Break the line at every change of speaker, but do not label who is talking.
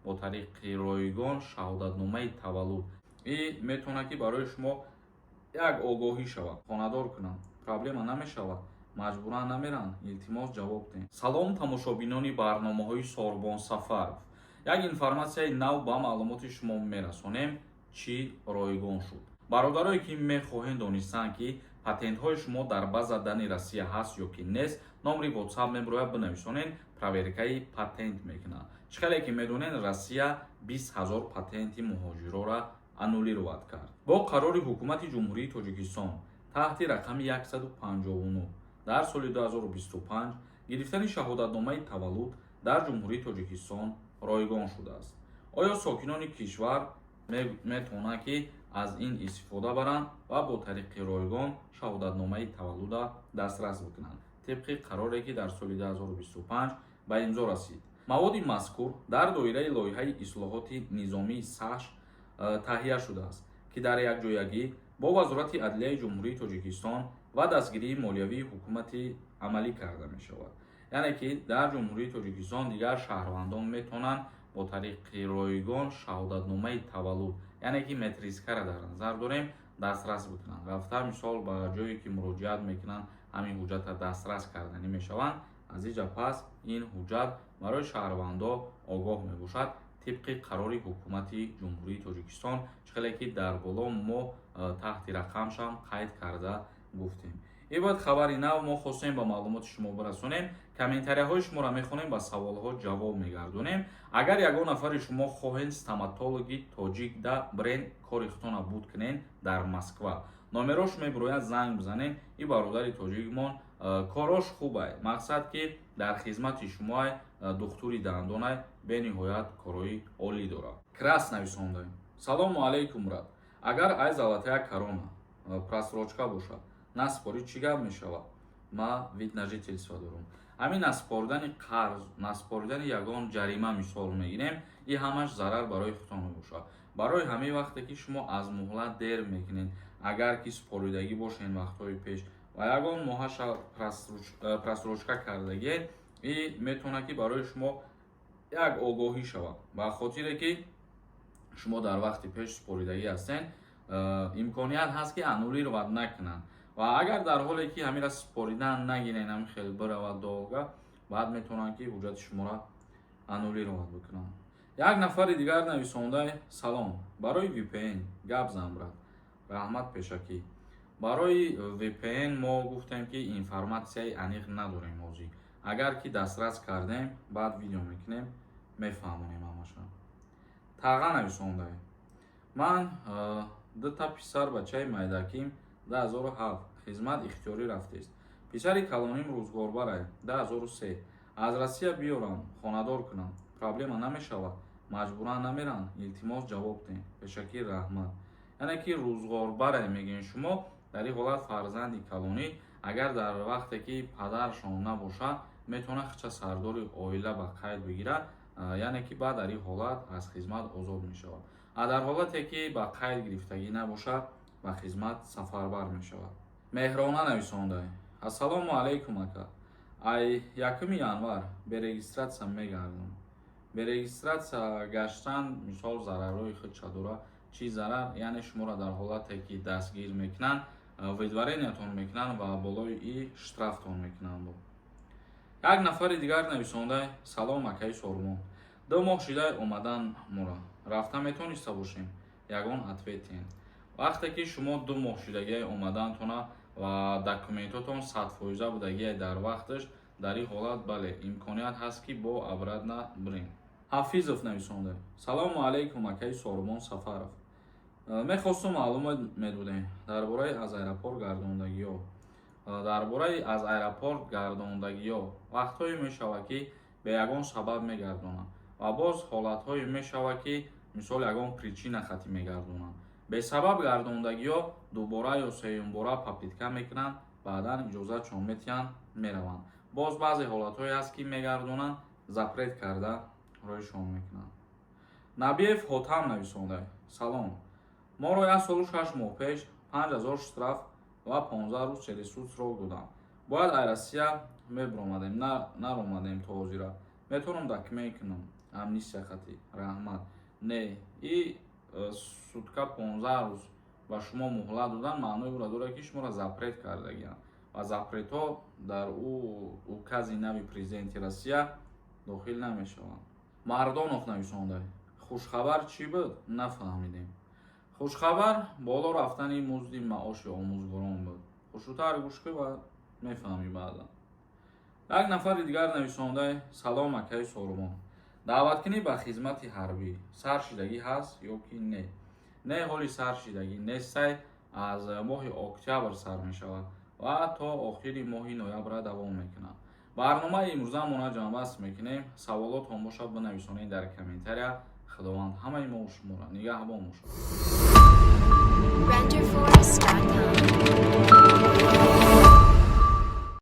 Бо тариқи ройгон шаҳодатномаи таваллуд и метавонад, ки барои шумо як огоҳӣ шавад. Хонадор кунам, проблема намешавад? Маҷбуран намеранд? Илтимос, ҷавоб диҳед. Салом, тамошобинони барномаҳои Сорбон Сафаров. Як информатсияи нав ба маълумоти шумо мерасонем. Чӣ ройгон шуд? Бародарое, ки мехоҳед донистан, ки патентҳои шумо дар база данных Россия ҳаст ё ки нест, номри WhatsApp мебирояд, бинависонед, проверкаи патент мекунад. Чӣ хеле ки медонед, Россия 20 000 патенти муҳоҷирора аннулировать кард. Бо қарори Ҳукумати Ҷумҳурии Тоҷикистон таҳти рақами 159 дар соли 2025 гирифтани шаҳодатномаи таваллуд дар Ҷумҳурии Тоҷикистон ройгон шудааст. Оё сокинони кишвар метавонанд, ки аз ин истифода баранд ва бо тариқи ройгон шаҳодатномаи таваллуда дастрас бикунанд? Тибқи қароре, ки дар соли 2025 ба имзо расид, маводи мазкур дар доираи лоиҳаи ислоҳоти низомии САШ таҳия шудааст, ки дар якҷоягӣ бо Вазорати адлияи Ҷумҳурии Тоҷикистон ва дастгирии молиявии ҳукумати амалӣ карда мешавад. Яъне ки дар Ҷумҳурии Тоҷикистон дигар шаҳрвандон метавонанд бо тариқи ройгон шаҳодатномаи таваллуд, яъне ки метрискара дар назар дорем, дастрас бикунанд. Рафта, мисол, ба ҷое ки муроҷиат мекунанд, ҳамин ҳуҷҷатра дастрас карданӣ мешаванд. Аз инҷа пас ин ҳуҷҷат барои шаҳрвандо огоҳ мебошад. Тибқи қарори Ҳукумати Ҷумҳурии Тоҷикистон, чӣ хеле ки дар боло мо таҳти рақамшам қайд карда гуфтем. Ин бояд хабари нав мо хостем ба маълумоти шумо бирасонем. Комментарияҳои шуморо мехонем, ба саволҳо ҷавоб мегардонем. Агар ягон нафари шумо хоҳед стоматологи тоҷик да бренд кори худтона буд кунен дар Москва, номерош мебирояд, занг бизанед. И бародари тоҷикмон корош хубай, мақсад ки дар хизмати шумоай, духтури дандонай, бениҳоят корои олӣ дорад. Крас нависондаем: «Салому алейкум, брат. Агар ай золотая корона просрочка бошад, наспорӣ, чӣ гап мешавад? Ма вид на жительство дорам». Ҳамин наспоридани қарз, наспоридани ягон ҷарима, мисол мегирем, и ҳамаш зарар барои худтон мебошад. Барои ҳамин вақте ки шумо аз муҳлат дер мекунед, агар ки споридагӣ бошед вақтҳои пеш ва ягон моҳаша просрочка кардагиед, и метавонад, ки барои шумо як огоҳӣ шавад. Ба хотире ки шумо дар вақти пеш споридагӣ ҳастед, имконият ҳаст, ки аннулировать накунанд. Ва агар дар ҳоле ки ҳамира споридан нагирен, ҳамин хел биравад долго, баъд метавонанд, ки ҳуҷҷати шуморо аннулировать бикунанд. Як нафари дигар нависонда: «Салом, барои VPN гап зан, брат, раҳмат пешакӣ». Барои VPN мо гуфтем, ки информатсияи аниқ надорем ҳозир. Агар ки дастрас кардем, баъд видео мекунем, мефаҳмонем ҳамаша. Таға нависонда: «Ман дута писар бачаи майдаким 2007 хизмат ихтиёрӣ рафтест. Писари калоним рӯзгорбарай, 2003. Аз Россия биёрам, хонадор кунам, проблема намешавад? Маҷбуран намеранд? Илтимос, ҷавоб диҳед, пешакӣ раҳмат». Яъне ки рӯзгорбарай мегӯем шумо. Дар ин ҳолат фарзанди калонӣ, агар дар вақте ки падаршон набошад, метавонад хича сардори оила ба қайд бигирад, яъне ки баъд дар ин ҳолат аз хизмат озод мешавад. А дар ҳолате ки ба қайд гирифтагӣ набошад, ба хизмат сафарбар мешавад. Меҳрона нависонда: «Ассалому алайкум, ака. Ай 1 январ бе регистрация мегардам». Бе регистрация гаштан, мисол, зарарҳои худша дорад. Чӣ зарар? Яъне шуморо дар ҳолате ки дастгир мекунанд, выдворениятон мекунанд ва болои и штрафтон мекунанд. Як нафари дигар нависонда: «Салом, акаи Сормон. 2 моҳ шида омадан мора, рафта метониста бошем? Ягон ответ тиҳед». Вақте ки шумо 2 моҳ шидагиай омадантона ва документотон 100% будагиай дар вақташ, дар ин ҳолат, бале, имконият ҳаст, ки бо обратно бирем. Ҳафизов нависонда: «Салому алайкум, акаи Сормон Сафаров. Мехостум маълумот медодем дар бораи аз аэропорт гардондагиҳо». Дар бораи аз аэропорт гардондагиҳо, вақтҳое мешавад, ки бе ягон сабаб мегардонанд, ва боз ҳолатҳое мешавад, ки, мисол, ягон причина хатӣ мегардонанд. Бесабаб гардондагиҳо дубора ё сеюмбора попытка мекунанд, баъдан иҷозатшон метиҳанд, мераванд. Боз баъзе ҳолатҳое ҳаст, ки мегардонанд, запрет карда роҳишон мекунанд. Набиев Ҳотам нависонда: «Салом, моро як солу 6 моҳ пеш 5000 штраф ва 15 рӯз через суд срок доданд. Бояд ай Россия мебиромадем, наромадем то ҳозира. Метавонам документ кунам?» Амнистия хати, раҳмат. Не, и сутка 15 рӯз ба шумо муҳлат додан маънои ӯро дорад, ки шуморо запрет кардагианд ва запретҳо дар ӯ укази нави президенти Россия дохил намешаванд. Мардонов нависонда: хушхабар чӣ буд, нафаҳмидем. Хушхабар боло рафтани музди маоши омӯзгорон буд. Хушрӯтар гӯш кун ва мефаҳмӣ баъдан. Як нафари дигар нависонда: салом, акаи Сорумон, даъваткунӣ ба хизмати ҳарбӣ сар шидагӣ ҳаст ё ки не? Не, ҳоли сар шидагӣ нестай. Аз моҳи октябр сар мешавад ва то охири моҳи ноябра давом мекунад. Барномаи имрӯзамона ҷамъбаст мекунем. Саволотон бошад, бинависонед дар комментария. Худованд ҳамаи мо шуморо нигаҳбон бошад.
Renderforest.com.